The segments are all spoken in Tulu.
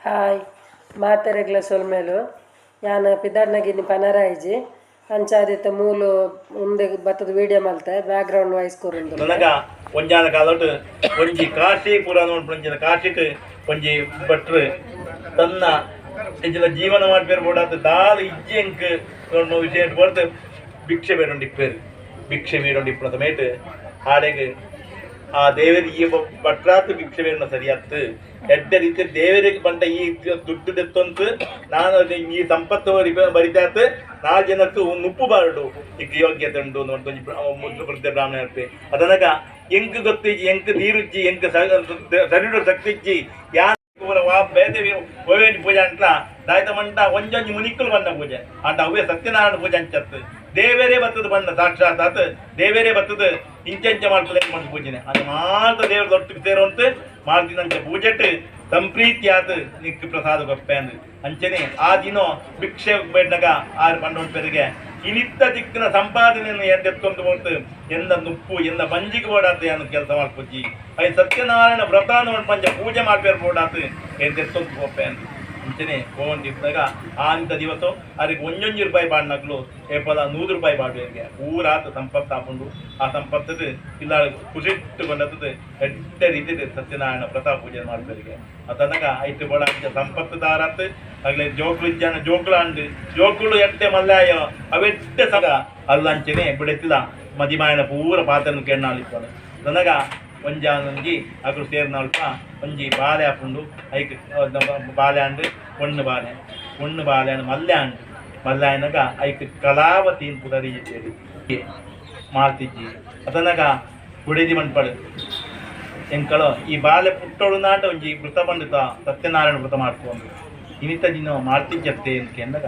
ಹಾಯ್ ಮಾತೆರೆಗ್ಲ ಸೊಲ್ಮೆಲು. ಯಾನ್ ಪಿದಾಡ್ನಗಿನಿ ಪನರಾಯಿಜಿ ಅಂಚಾದಿತ್ತ ಮೂಲು ಉಂದೆಗ್ ಬತ್ತುದು ವೀಡಿಯೋ ಮಲ್ತೆ ಬ್ಯಾಕ್ ಗ್ರೌಂಡ್ ವಾಯ್ಸ್ ಕೊರೊಂದುಲ್ಲೆ. ನನಗ ಒಂಜಾನ ಕಾಲೊಟ್ ಒಂಜಿ ಕಾಶಿ ಪುರಾಣ ಪಂಚಿನ ಕಾಶಿಟ್ ಒಂಜಿ ಭಟ್ರು ತನ್ನ ಎಂಚಿನ ಜೀವನ ಮಾಡ್ಪೇರು ಬೋಡಾತ್ ದಾಲ ಇಜ್ಜಿ ಎಂಕ್ ವಿಷಯ ಪೋರ್ತು ಭಿಕ್ಷೆ ಬೇಡೊಂಡಿಪ್ಪೇರು ಭಿಕ್ಷೆ ಬೇಡೊಂಡಿಪ್ಪುನ ಸಮೇತ ಆಡೆಗ್ ಆ ದೇವರಿಗೆ ಈ ಭಟ್ರಾತ್ ಭಿಕ್ಷೆ ಬೇಡನ ಸರಿಯತ್ತು ಎಡ್ಡೆ ರೀತಿ ದೇವರಿಗೆ ಬಂಡ ಈ ದುಡ್ಡು ದೆತ್ತೊಂತು ನಾನು ಈ ಸಂಪತ್ತು ಬರಿತಾತ್ ನಾಲ್ ಜನಕ್ಕೆ ನುಪ್ಪು ಬಾರಡು ಇಕ್ ಯೋಗ್ಯತೆ ಉಂಡು ಒಂಜಿ ವೃದ್ಧ ಬ್ರಾಹ್ಮಣ ಇರ್ಪೆ ಅದನಗ ಎಂಕ್ ಗೊತ್ತಿಜ್ಜಿ ಎಂಕ್ ನೀರುಜ್ಜಿ ಎಂಕ್ ಸರಿಡು ಶಕ್ತಿ ಇಜ್ಜಿ ಯಾನ್ ವಾ ಬೇತೆ ಒವೇಂಜಿ ಪೂಜೆ ಅಂಟ್ಲ ದಾಯ್ತ ಮಂಟ ಒಂಜೊಂಜಿ ಮುನಿಕ್ಕಲು ಬಂದ ಪೂಜೆ ಅಂಟ ಅವೇ ಸತ್ಯನಾರಾಯಣ ಪೂಜೆ ಅಂಚತ್ತು ದೇವರೇ ಬತ್ತದ ಬಣ್ಣ ಸಾಕ್ಷಾತ್ ಆತ್ ದೇವರೇ ಬತ್ತದ ಇಂಚಂಚ ಮಾಡ್ತದೆ ಮಂಟ ಪೂಜೆನೆ ಅದು ಮಾತ್ರ ದೇವ್ರ ದೊಟ್ಟಿಗೆ ಸೇರುವಂತ ಮಾಡ್ತಿನಂಚ ಪೂಜೆಟ್ ಸಂಪ್ರೀತಿ ಆತ್ ನಿಕ್ ಪ್ರಸಾದ ಕೊಪ್ಪೆ ಅಂದ್ ಅಂಚನೆ ಆ ದಿನ ಭಿಕ್ಷೆ ಬೇಡ್ನಾಗ ಆರು ಪಂಡೊಂದು ಪೆರಿಗೆ ಇನಿತ್ತ ದಿಕ್ಕಿನ ಸಂಪಾದನೆಯನ್ನು ಎತ್ತೊಂದು ಹೋಗ್ತು ಎಂದ ನುಪ್ಪು ಎಂದ ಬಂಜಿಗೆ ಬೋಡಾತು ಏನು ಕೆಲಸ ಮಾಡ್ಪುಜ್ಜಿ I Satyanarayana ವ್ರತ ಪಂಚ ಪೂಜೆ ಮಾಡ್ಪೇರು ಬೋಡಾತು ಎಂದೆತ್ತೊಂದು ಪೋಪೆ ಅಂದ್ ಅಂಚನೆ ಪೋವಂದಿದ್ದಾಗ ಆ ಅಂತ ದಿವಸ ಅದಕ್ಕೆ ಒಂಜೊಂಜಿ ರೂಪಾಯಿ ಬಾಡ್ನಕ್ಲು ಏಪಲ 100 ರೂಪಾಯಿ ಬಾಡುವರಿಗೆ ಊರಾತ ಸಂಪತ್ತು ಹಾಕೊಂಡು ಆ ಸಂಪತ್ತದ ಇಲ್ಲ ಖುಷಿಟ್ಟು ಕೊಂಡತ್ತದ ಎಡ್ಡೆ ರೀತಿ ಸತ್ಯನಾರಾಯಣ ವ್ರತ ಪೂಜೆ ಮಾಡ್ಬೇರಿಗೆ ಆ ತನಕ ಐತು ಬೋಡ ಅಂಚ ಸಂಪತ್ತು ದಾರತ್ ಅಗ್ಲೆ ಜೋಕ್ಲು ಇಜ್ಜಾನ ಜೋಕ್ಲು ಅಂಡ್ ಜೋಕುಲು ಎಟ್ಟೆ ಮಲ್ಲಾಯ ಅವೆಟ್ಟೆ ಸಗ ಅಲ್ಲಂಚನೆ ಬಿಡೆತ್ತಿಲ್ಲ ಮದಿಮಾಯನ ಪೂರ ಪಾತ್ರನ ಕೆಣ್ಣಾಳಿಪ್ಪನು ನನಗ ಒಂಜಾನೊಂಜಿ ಅಕುಲು ಸೇರ್ನಲ್ಪ ಒಂಜಿ ಬಾಲೆ ಆಪುಂಡು ಐಕ್ ಬಾಲೆ ಅಂಡ್ ಒಣ್ಣು ಬಾಲೆ ಒಣ್ಣು ಬಾಲೆ ಅಂಡ್ ಮಲ್ಲೆ ಅಂಡ್ ಮಲ್ಲೆ ಆಯ್ನಗ ಐಕ್ ಕಲಾವತಿ ಪುದರಿ ಮಾಲ್ತಿಜ್ಜಿ ಅದನಗ ಬುಡೆದಿ ಮಣ್ಪಡು ಎಂಕಳು ಈ ಬಾಲೆ ಪುಟ್ಟೋಳು ನಾಟ ಒಂಜಿ ವೃತ ಪಂಡಿತ ಸತ್ಯನಾರಾಯಣ ವೃತ ಮಾಡ್ಕೊಂಡು ಇನಿತ ದಿನ ಮಾಡ್ತಿಜ್ಜತ್ತೆ ಅಂತ ಕೆಂದಾಗ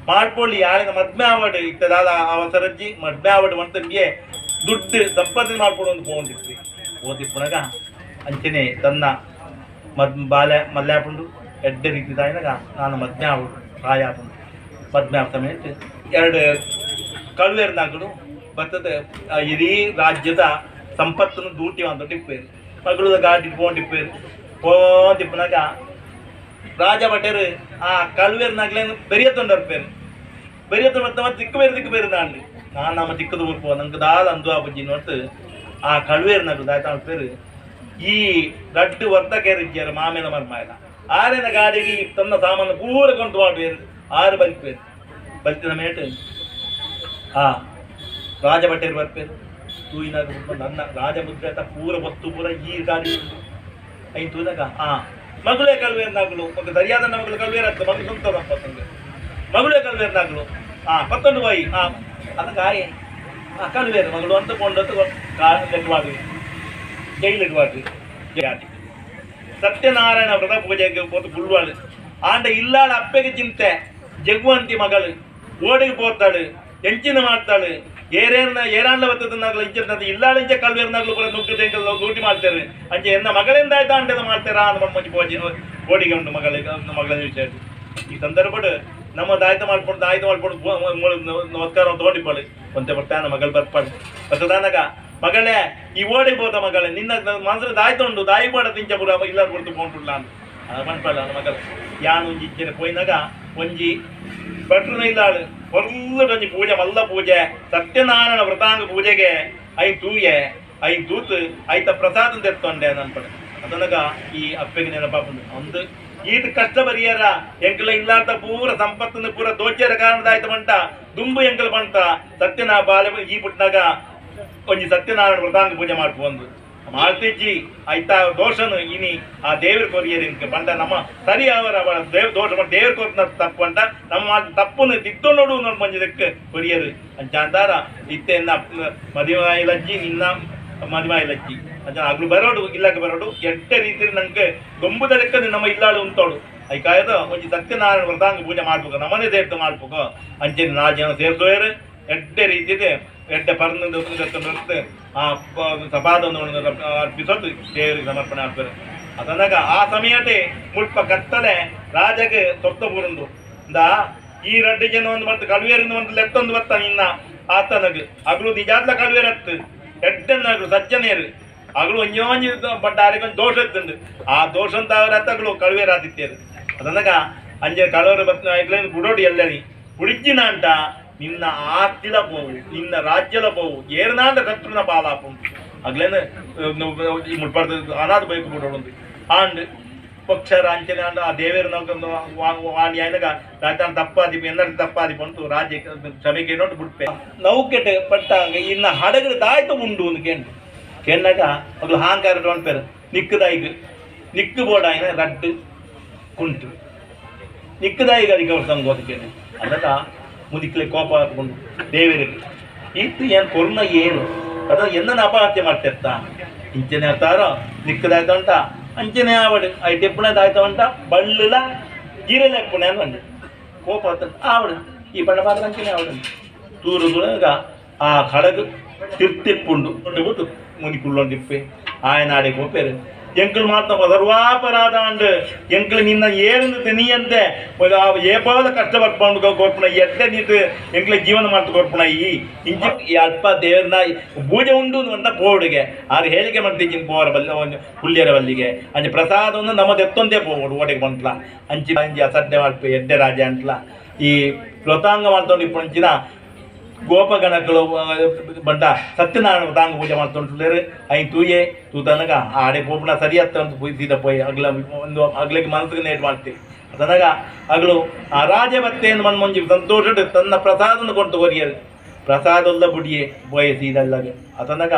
ಮಾಡ್ಕೊಳ್ಳಿ ಯಾಳಿನ ಮದ್ಮೆ ಆವಡು ಇತ್ತದಾದ ಅವಸರಜ್ಜಿ ಮದ್ಮೆ ಆವಡು ಮಂತಂಗೆ ದುಡ್ಡು ಸಂಪಾದನೆ ಮಾಡ್ಕೊಡು ಒಂದು ಪೋಂಡಿತ್ರಿ ಓದಿಪ್ಪುನಗ ಅಂಚನೆ ತನ್ನ ಮದ್ ಬಾಲೆ ಮಲ್ಯಾಪುಂಡು ಎಡ್ಡೆ ರೀತಿ ತಾಯಿನಾಗ ನಾನು ಮದ್ಮೆ ಆವಡು ಪ್ರಾಯ ಆಪುಂಡು ಮದ್ಮೆ ಆಪ ಸಮೇತ ಎರಡು ಕಳುವೇರ್ನಾಗಲು ಬರ್ತದೆ ಇಡೀ ರಾಜ್ಯದ ಸಂಪತ್ತನ್ನು ದೂಟಿ ಅಂತ ಟಿಪ್ಪೇರು ಮಗಳು ಗಾಡಿ ಪೋಂಡಿಪ್ಪೇರು ಪೋಂದಿಪ್ಪುನಾಗ ರಾಜ ಭಟರು ಆ ಕಳುವೇರ್ನಾಗ್ಲೇನು ಬೆರಿಯತ್ತೊಂಡರ್ಪೇರು ಬೆರಿಯತ್ತ ಮತ್ತೆ ಮತ್ತೆ ದಿಕ್ಕು ಬೇರೆ ದಿಕ್ಕು ಬೇರೆ ನಾಂಡು ನಾನು ನಮ್ಮ ದಿಕ್ಕದ ಊರ್ಪೋ ನಂಗೆ ದಾಲ ಅಂದು ಆ ಬುಜ್ಜಿ ನೋಡ್ತು ಆ ಕಳುವೇರ್ನಾಗಲು ದಾಯ್ತ ಪೇರು ಈ ರಡ್ಡು ವರ್ತಕೇರಿಜ್ಜಾರ ಮಾಮೇನ ಮರ್ಮಾಯನ ಆರೇನ ಗಾಡಿಗೆ ಈ ತನ್ನ ಸಾಮಾನು ಪೂರ ಕೊಂಡು ಮಾಡುವೇರು ಆರು ಬಲಿಪೇರು ಬಲಿತಿನ ಮೇಟು ಆ ರಾಜ ಭಟೇರು ಬರ್ಪೇರು ತೂಯಿನಾಗ ನನ್ನ ರಾಜಮುದ್ರೆ ಅಂತ ಪೂರ ವಸ್ತು ಪೂರ ಈ ಗಾಡಿ ಐನ್ ತೂದಾಗ ಆ ಮಗಳೇ ಕಲ್ವೇರ್ನಾಗ್ಲು ಮಗ ಸರಿಯಾದ ಮಗಳು ಕಲ್ವೇರ್ ಮಗಳು ಸ್ವಂತ ಸಂಪತ್ತಂಗೆ ಮಗಳೇ ಕಲ್ವೇರ್ನಾಗ್ಲು ಆ ಪತ್ತೊಂದು ಬಾಯಿ ಆ ಅದಕ್ಕೆ ಆಯೆ ಆ ಕಲ್ವೇರು ಮಗಳು ಅಂತ ಕೊಂಡತ್ತು ಲೆಕ್ಕವಾದ್ವಿ ಜೈಲು ಇಡುವಾಡ್ರಿ ಜಾತಿ ಸತ್ಯನಾರಾಯಣ ವ್ರತ ಪೂಜೆಗೆ ಪೋತು ಗುಳ್ವಾಳು ಆಂಡ ಇಲ್ಲಾಳ ಅಪ್ಪೆಗೆ ಚಿಂತೆ ಜಗುವಂತಿ ಮಗಳು ಓಡಿಗೆ ಪೋತಾಳು ಎಂಚಿನ ಮಾಡ್ತಾಳು ಏರೇನ ಏರಾಂಡ್ಲ ಬತ್ತದನ್ನಾಗ್ಲ ಇಂಚ ಇಲ್ಲಾಳ ಇಂಚ ಕಲ್ವೇರ್ನಾಗ್ಲು ಕೂಡ ನುಗ್ಗು ಲೂಟಿ ಮಾಡ್ತಾರೆ ಅಂಚೆ ಎನ್ನ ಮಗಳಿಂದ ಆಯ್ತಾ ಅಂಡದ ಮಾಡ್ತಾರಾ ಅಂತ ಮಂಜಿ ಪೂಜೆ ಓಡಿಗೆ ಉಂಟು ಮಗಳಿಗೆ ಮಗಳ ವಿಷಯ ಈ ಸಂದರ್ಭಡ್ ನಮ್ಮ ದಾಯ್ತ ಮಾಡ್ಕೊಂಡು ದಾಯ್ತ ಮಾಡ್ಕೊಂಡು ನಮಸ್ಕಾರ ತಗೊಂಡಿಪ್ಪಾಳು ಒಂತೆ ಬರ್ತಾನ ಮಗಳು ಬರ್ಪಾಳು ಬರ್ತದಾನಗ ಮಗಳೇ ಈ ಓಡಿ ಹೋದ ಮಗಳೇ ನಿನ್ನ ಮನಸ್ಸು ದಾಯ್ತ ಉಂಟು ದಾಯಿ ಬೋಡ ತಿಂಚ ಪೂರ ಇಲ್ಲ ಕೊಡ್ತು ಪೋಂಟುಲ್ಲ ಅಂತ ಅದು ಪನ್ಪಾಳ ನನ್ನ ಮಗಳು ಯಾನ್ ಒಂಜಿ ಇಜ್ಜನೆ ಪೋಯಿನಾಗ ಒಂಜಿ ಭಟ್ರನ ಇಲ್ಲಾಳು ಒಂಜಿ ಪೂಜೆ ಮಲ್ಲ ಪೂಜೆ ಸತ್ಯನಾರಾಯಣ ವ್ರತಾಂಗ ಪೂಜೆಗೆ ಐನ್ ತೂಯೆ ಐನ್ ತೂತು ಐತ ಪ್ರಸಾದ ತೆತ್ತೊಂಡೆ ನನ್ಪಡೆ ಅದನಗ ಈ ಅಪ್ಪೆಗೆ ನೆನಪಾಪುಂಡು ಒಂದು ಈತ ಕಷ್ಟ ಬರಿಯರ ಎಂಕಲ ಇಲ್ಲಾರ್ದ ಪೂರ ಸಂಪತ್ತನ್ನು ಪೂರ ದೋಚರ ಕಾರಣದಾಯ್ತು ಬಂಟ ದುಂಬು ಎಂಕಲ ಬಂಟ ಸತ್ಯನಾ ಬಾಲೆ ಈ ಪುಟ್ನಾಗ ಒಂಜಿ ಸತ್ಯನಾರಾಯಣ ವ್ರತಾಂಗ ಪೂಜೆ ಮಾಡ್ಪು ಒಂದು ಮಾಡ್ತಿಜ್ಜಿ ಆಯ್ತಾ ದೋಷನು ಇನಿ ಆ ದೇವ್ರ ಕೊರಿಯರ್ ಇಂಕ ಬಂಡ ನಮ್ಮ ಸರಿ ಅವರ ಅವರ ದೇವ್ ದೋಷ ಮಾಡಿ ದೇವ್ರ ಕೊರ್ನ ತಪ್ಪು ಅಂಟ ನಮ್ಮ ಮಾತು ತಪ್ಪುನು ತಿತ್ತೊಂಡು ನೋಡ್ ಮಂಜದಕ್ಕೆ ಕೊರಿಯರ್ ಅಂಚಾಂತಾರ ಇತ್ತೆ ಮದಿಮಾಯಿಲಜ್ಜಿ ನಿನ್ನ ಮದಿಮಾಯಿಲಜ್ಜಿ ಅಂಚ ಅಗ್ಲು ಬರೋಡು ಇಲ್ಲಕ್ಕೆ ಬರೋಡು ಎಡ್ಡೆ ರೀತಿಯಲ್ಲಿ ನಂಗೆ ದೊಂಬುದ ಲೆಕ್ಕ ನಮ್ಮ ಇಲ್ಲಾಳು ಉಂತೋಡು ಐಕಾಯದ ಒಂಜಿ ಸತ್ಯನಾರಾಯಣ ವ್ರತಾಂಗ ಪೂಜೆ ಮಾಡ್ಬೇಕು ನಮ್ಮನೆ ಸೇರ್ತು ಮಾಡ್ಬೇಕು ಅಂಚೆ ನಾಲ್ಕು ಜನ ಸೇರ್ತೋಯರು ಎಡ್ಡೆ ರೀತಿದೆ ಎಡ್ಡೆ ಪರ್ನ ಆ ಸಪಾದನ್ನು ಅರ್ಪಿಸೋದು ದೇವರಿಗೆ ಸಮರ್ಪಣೆ ಆಗ್ತಾರೆ ಅದನ್ನಾಗ ಆ ಸಮಯಟೆ ಮುಲ್ಪ ಕತ್ತಲೆ ರಾಜಗೆ ಸೊತ್ತ ಬುರುಂಡು ಇಂದ ಈ ರಡ್ಡು ಜನ ಒಂದು ಮತ್ತೆ ಕಳುವೇರಿಂದ ಒಂದು ಲೆತ್ತೊಂದು ಬತ್ತ ನಿನ್ನ ಆತನಗ್ ಅಗ್ಲು ನಿಜಾದ್ಲ ಕಳುವೇರತ್ತು ಎಡ್ಡನ್ನಾಗ್ಲು ಸಜ್ಜನೇರು ಅಗ್ಲು ಒಂಜಿ ಬಟ್ ಆರಿಗೆ ಒಂದು ದೋಷ ಇತ್ತುಂಡು ಆ ದೋಷ ಅಂತ ಅವರ ಅತ್ತಗಳು ಕಳುವೇರಾದಿತ್ತೇರು ಅದನ್ನಗ ಅಂಜೆ ಕಳವರು ಬತ್ತಿನ ಬುಡೋಡು ಎಲ್ಲರಿ ಬುಡಿಜಿನಾಂಟ ನಿನ್ನ ಆಸ್ತಿಲ ಪೋವು ನಿನ್ನ ರಾಜ್ಯಲ ಪೋವು ಏರ್ನಾಂಡ ಕರ್ತೃನ ಪಾಲಾಪುಂಡು ಅಗ್ಲೇನ ಮುಟ್ಪಾಡ್ದು ಅನಾಥ ಬೈಕು ಬಿಡೋಡು ಆಂಡ್ ಪಕ್ಷರ ಅಂಚನೆ ಆಂಡ ಆ ದೇವೇರ ವಾಣಿ ಆಯ್ನಗ ರಾಜಾನ ತಪ್ಪಾದಿ ಎನ್ನಡ ತಪ್ಪಾದಿ ಪಂತು ರಾಜ್ಯ ಕ್ಷಮೆಗೆ ನೋಟು ಬಿಡ್ಪೆ ನೌಕೆಟ್ ಪಟ್ಟಾಂಗ ಇನ್ನ ಹಡಗಡು ದಾಯ್ತ ಉಂಡು ಒಂದು ಕೆಂಡು ಕೆಣ್ಣಗ ಅಗ್ಲು ಹಾಂಕಾರ ಪೇರು ನಿಕ್ಕದಾಯಿಗ್ ನಿಕ್ಕು ಬೋಡಾಯಿನ ರಡ್ಡು ಕುಂಟು ನಿಕ್ಕದಾಯಿಗೆ ಅದಕ್ಕೆ ಅವ್ರು ಸಂಗೋದಕ್ಕೇನೆ ಅದಕ್ಕ ಮುದಿಕ್ಲೆ ಕೋಪ ಹಾಕೊಂಡು ದೇವರಿಗೆ ಇತ್ತು ಏನು ಕೊರ್ನ ಏನು ಅದ ಎನ್ನ ಅಪಹತ್ಯೆ ಮಾಡ್ತಿರ್ತ ಇಂಚನೆ ಹೇಳ್ತಾರೋ ನಿಕ್ಕದಾಯ್ತ ಉಂಟ ಅಂಚನೆ ಆವಡು ಐಟ್ ಎಪ್ಪುಣದಾಯ್ತ ಉಂಟ ಬಳ್ಳುಲ ಗಿರಲ ಎಪ್ಪುಣೆ ಅಂದು ಕೋಪ ಆವಡು ಈ ಬಣ್ಣ ಪಾತ್ರ ಅಂಚನೆ ಆವಡು ತೂರು ತುಳಗ ಆ ಖಡಗು ತಿರ್ತಿಪ್ಪುಂಡು ಬಿಟ್ಟು ಮುನಿಕುಳ್ಳೊಂಡಿಪ್ಪೆ ಆಯನಾಡೆ ಕೋಪೇರು ಎಂಕಲ್ ಮಾತ್ರ ಸರ್ವಾಪರಾಧ ಅಂಡ್ ಎಂಕಲ್ ನಿನ್ನ ಏರಂದು ನೀಯಂತೆ ಏಪಾದ ಕಷ್ಟ ಬರ್ಕೊಂಡು ಕೊರ್ಪಣ ಎಡ್ಡೆ ನೀತು ಎಂಕ್ಲ ಜೀವನ ಮಾಡ್ತು ಕೊರ್ಪಣ ಈ ಇಂಚ ಈ ಅಲ್ಪ ದೇವರನ್ನ ಪೂಜೆ ಉಂಡು ಅಂತ ಪೋಡುಗೆ ಆರು ಹೇಳಿಕೆ ಮಾಡ್ತೀನಿ ಪೋರ ಬಲ್ಲ ಒಂದು ಹುಲ್ಯರ ಬಲ್ಲಿಗೆ ಅಂಚೆ ಪ್ರಸಾದವನ್ನು ನಮ್ಮ ಎತ್ತೊಂದೇ ಪೋಡು ಓಡೆಗೆ ಬಂಟ್ಲ ಅಂಚಿ ಅಂಚಿ ಅಸಡ್ಡೆ ಮಾಡ್ಪೆ ಎಡ್ಡೆ ರಾಜ ಅಂಟ್ಲ ಈ ವ್ರತಾಂಗ ಮಾಡ್ಕೊಂಡು ಇಪ್ಪಂಚಿನ ಗೋಪಗಣಗಳು ಬಂಟ ಸತ್ಯನಾರಾಯಣ ವ್ರತಾಂಗ ಪೂಜೆ ಮಾಡ್ತೊಂಡು ಐನ್ ತೂಯೆ ತೂತನಗ ಆಡೆ ಪೋಪುಣ ಸರಿಯತ್ತ ಅಂತ ಸೀದ ಪೋಯ್ ಅಗ್ಲ ಒಂದು ಅಗ್ಲಿಗೆ ಮನಸ್ಸಿಗೆ ನೇಟ್ ಮಾಡ್ತೀವಿ ಅದನಗ ಅಗಲು ಆ ರಾಜ ಬತ್ತೆಯನ್ನು ಮನ್ಮೊಂಜಿ ಸಂತೋಷ ತನ್ನ ಪ್ರಸಾದನ ಕೊಟ್ಟು ಕೊರಿಯರು ಪ್ರಸಾದಲ್ಲ ಬುಡಿಯೆ ಪೋಯೆ ಸೀದಲ್ಲಾಗ ಅದನಗ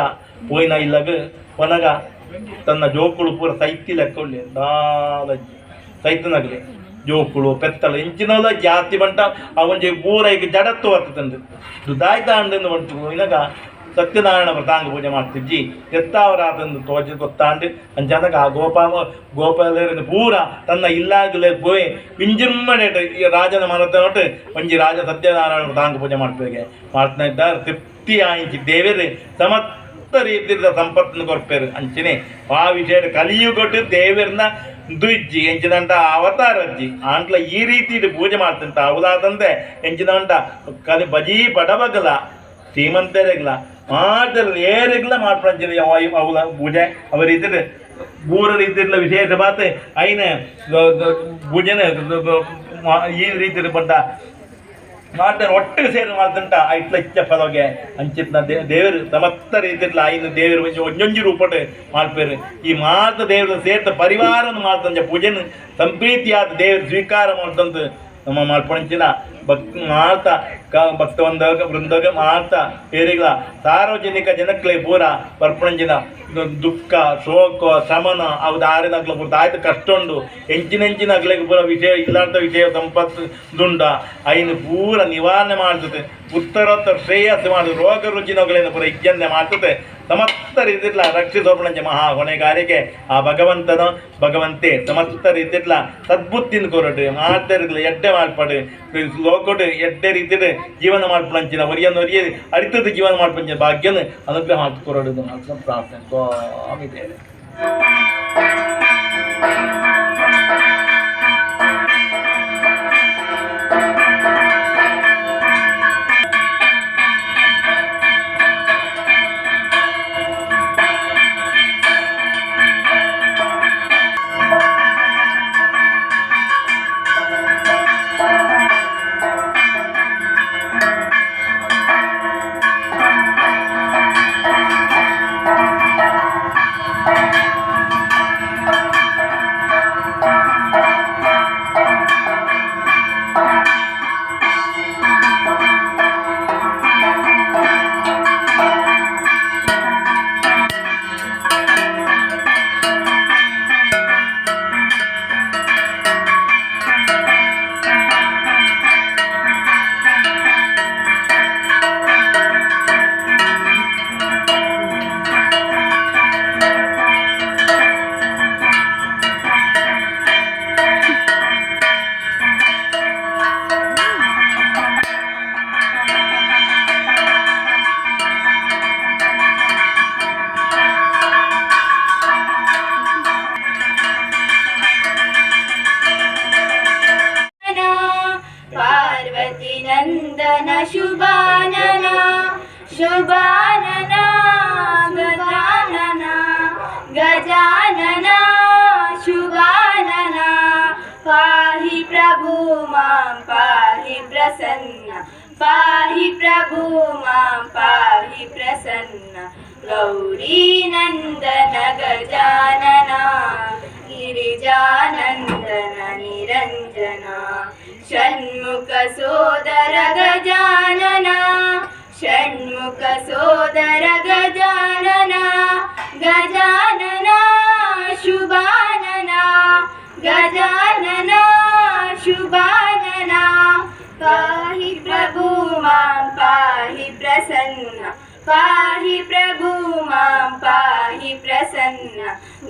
ಪೋಯ್ನ ಇಲ್ಲಗ ಕೊನಗ ತನ್ನ ಜೋಕುಳು ಪೂರ ಸೈತಿ ಲೆಕ್ಕ ಉಳ್ಳೆ ದಾಲಜ್ಜಿ ಸೈತನಗಲೆ ಜೋಕುಳು ಪೆತ್ತಳು ಇಂಚಿನಲ್ಲ ಜಾಸ್ತಿ ಬಂಟ ಆ ಒಂಜಿ ಪೂರ ಈಗ ಜಡತ್ತು ಬರ್ತದಂದು ದಾಯ್ತ ಅಂಡನ್ನು ಬಂಟು ಇನ್ನಾಗ ಸತ್ಯನಾರಾಯಣ ವ್ರತಾಂಗ ಪೂಜೆ ಮಾಡ್ತಿಜ್ಜಿ ಎತ್ತಾವರಾತಂದು ತೋಜ ಗೊತ್ತಾಂಡು ಅಂಚಾನಗ ಆ ಗೋಪಾಲರಿಂದ ಪೂರ ತನ್ನ ಇಲ್ಲಾಗಲೇ ಪೋಯ್ ವಿಂಜಿರ್ಮಣೆ ಈ ರಾಜನ ಮನತ ನೋಟು ಒಂಜಿ ರಾಜ ಸತ್ಯನಾರಾಯಣ ವ್ರತಾಂಗ ಪೂಜೆ ಮಾಡ್ತೇವೆ ಮಾಡ್ತಾ ಇದ್ದಾರೆ ತೃಪ್ತಿ ಆಯಿಂಚಿ ದೇವರು ಸಮಸ್ತ ರೀತಿಯ ಸಂಪತ್ತನ್ನು ಕೊರ್ಪೇರು ಅಂಚನೆ ಆ ವಿಷಯ ಕಲಿಯುಗೊಟ್ಟು ದೇವರನ್ನ ದುಜ್ಜಿ ಎಂಚಿದಂಟ ಅವತಾರ ಅಜ್ಜಿ ಆಂಟ್ಲ ಈ ರೀತಿ ಇದು ಪೂಜೆ ಮಾಡ್ತಂತ ಹೌದಾದಂತೆ ಎಂಚಿದಂಟ ಕಲಿ ಬಜೀ ಬಡಬಗಲ ಶ್ರೀಮಂತರಿಗ್ಲ ಮಾಡ್ತಾರೆ ಏರಿಗ್ಲ ಮಾಡ್ಪಂಚಿನ ಅವಲ ಪೂಜೆ ಅವರ ಇದ್ರೆ ಊರ ರೀತಿರ್ಲ ವಿಶೇಷ ಬಾತೆ ಐನ ಪೂಜೆನ ಈ ರೀತಿ ಬಂಟ ಮಾಡ್ತಾರೆ ಒಟ್ಟಿಗೆ ಸೇರಿ ಮಾಡ್ತಂಟ ಐಟ್ಲಚ್ಚ ಫಲಗೆ ಅಂಚಿತ್ನ ದೇವರು ಸಮಸ್ತ ರೀತಿರ್ಲ ಐನು ದೇವರು ಒಂಜಿ ಒಂಜೊಂಜಿ ರೂಪಟೆ ಮಾಡ್ಪೇರು ಈ ಮಾತ ದೇವರು ಸೇರ್ತ ಪರಿವಾರವನ್ನು ಮಾಡ್ತಂಜ ಪೂಜೆನ ಸಂಪ್ರೀತಿಯಾದ ದೇವರು ಸ್ವೀಕಾರ ಮಾಡ್ತಂತ ನಮ್ಮ ಮಾಡ್ಪಂಚಿನ ಭಕ್ ಮಾಡ್ತಾ ಭಕ್ತವಂದಾಗ ವೃಂದಾಗ ಮಾಡ್ತಾ ಏರಿಗ್ಲ ಸಾರ್ವಜನಿಕ ಜನಕ್ಲೆ ಪೂರ ಬರ್ಪಣಂಜಿನ ದುಃಖ ಶೋಕ ಶಮನ ಅವು ದಾರಿನಗ್ಲ ಪೂರ ಆಯ್ತು ಕಷ್ಟ ಉಂಡು ಎಂಚಿನೆಂಚಿನ ಅಗ್ಲಿಗೆ ಪೂರ ವಿಷಯ ಇಲ್ಲಾಂತ ವಿಷಯ ಸಂಪತ್ತು ದುಂಡ ಐನು ಪೂರ ನಿವಾರಣೆ ಮಾಡ್ತದೆ ಉತ್ತರೋತ್ತರ ಶ್ರೇಯಸ್ಸು ಮಾಡುದು ರೋಗ ರುಜಿನಗಳನ್ನು ಪೂರ ಇಜ್ಜಂದೆ ಮಾಡ್ತದೆ ಸಮಸ್ತ ರೀತಿರ್ಲ ರಕ್ಷಿಸೋಪಣಂಚ ಮಹಾ ಹೊಣೆಗಾರಿಕೆ ಆ ಭಗವಂತನ ಭಗವಂತೆ ಸಮಸ್ತ ರೀತಿರ್ಲ ಸದ್ಬುದ್ಧಿನ ಕೊರಟು ಮಾಡ್ತಾರಿರ್ಲ ಎಡ್ಡೆ ಮಾಡ್ಪಾಡು ಲೋಕೊಡು ಎಡ್ಡೆ ರೀತಿಡ್ ಜೀವನ ಮಾಡ್ಪಣಂಚಿನ ಒರಿಯನ್ನ ಒರಿಯ ಅರಿತದ ಜೀವನ ಮಾಡ್ಪಂಚಿನ ಭಾಗ್ಯನ ಅನುಗ್ರಹ ಮಾಡ್ಕೊರಡು ಪ್ರಾರ್ಥನೆ ಸ್ವಾಮಿ ದೇವರೇ. पार्वती नंदन शुभानना शुभानना गजानना गजानना शुभानना पाहि। प्रभु मां पाहि प्रसन्न पाहि प्रभु मां पाहि प्रसन्न गौरी नन्दन गजानना गिरिजानन्दन निरञ्जना षण्मुख सोदर गजानना षण्मुख सोदर गजानना गजानना शुभानना गजानना शुभानना पाहि प्रभु मां पाहि प्रसन्न पाहि प्रभु मां पाहि प्रसन्न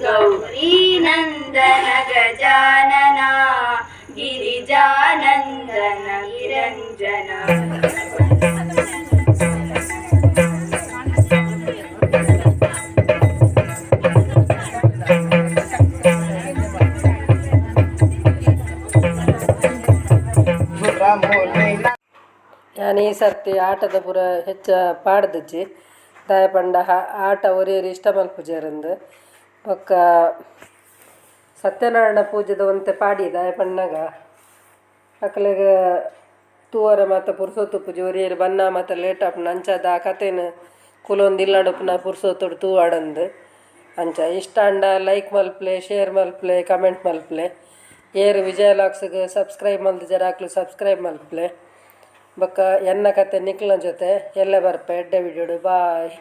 गौरी नन्दन गजानना गिरिजानन्दन निरञ्जना। ಯಾನ್ ಈ ಸರ್ತಿ ಆಟದ ಪೂರ ಹೆಚ್ಚ ಪಾಡ್ದಿಜ್ಜಿ ದಾಯೆ ಪಂಡ ಆಟ ಒರಿಯರು ಇಷ್ಟ ಮಲ್ಪುಜೆರಂದು ಬೊಕ್ಕ ಸತ್ಯನಾರಾಯಣ ಪೂಜೆದ ಒಂತೆ ಪಾಡಿ ದಾಯೆ ಪಣ್ಣಗ ಅಕ್ಲೆಗ್ ತೂವರ ಮಾತ ಪುರ್ಸೊತ್ತು ಪೂಜೆ ಒರಿಯರು ಬನ್ನ ಮಾತ ಲೇಟ್ ಆಪುಂಡು ಅಂಚಾದ್ ಆ ಕತೆನ್ ಕುಲೊಂದು ಇಲ್ಲಡುಪ್ಪುನ ಪುರ್ಸೊತ್ತುಡು ತೂವಡಂದು ಅಂಚ ಇಷ್ಟ ಆಂಡ ಲೈಕ್ ಮಲ್ಪುಲೆ ಶೇರ್ ಮಲ್ಪುಲೆ ಕಮೆಂಟ್ ಮಲ್ಪುಲೆ ಏರ್ ವಿಜಯ ಲಾಕ್ಸ್ಗ್ ಸಬ್ಸ್ಕ್ರೈಬ್ ಮಲ್ದಿಜರ ಅಕ್ಲು ಸಬ್ಸ್ಕ್ರೈಬ್ ಮಲ್ಪುಲೆ ಬೊಕ್ಕ ಎನ್ನ ಕತೆ ನಿಕ್ಲ್ನ ಜೊತೆ ಎಲ್ಲೆ ಬರ್ಪೆ ಎಡ್ಡೆ ವಿಡಿಯೋಡು ಬಾಯ್.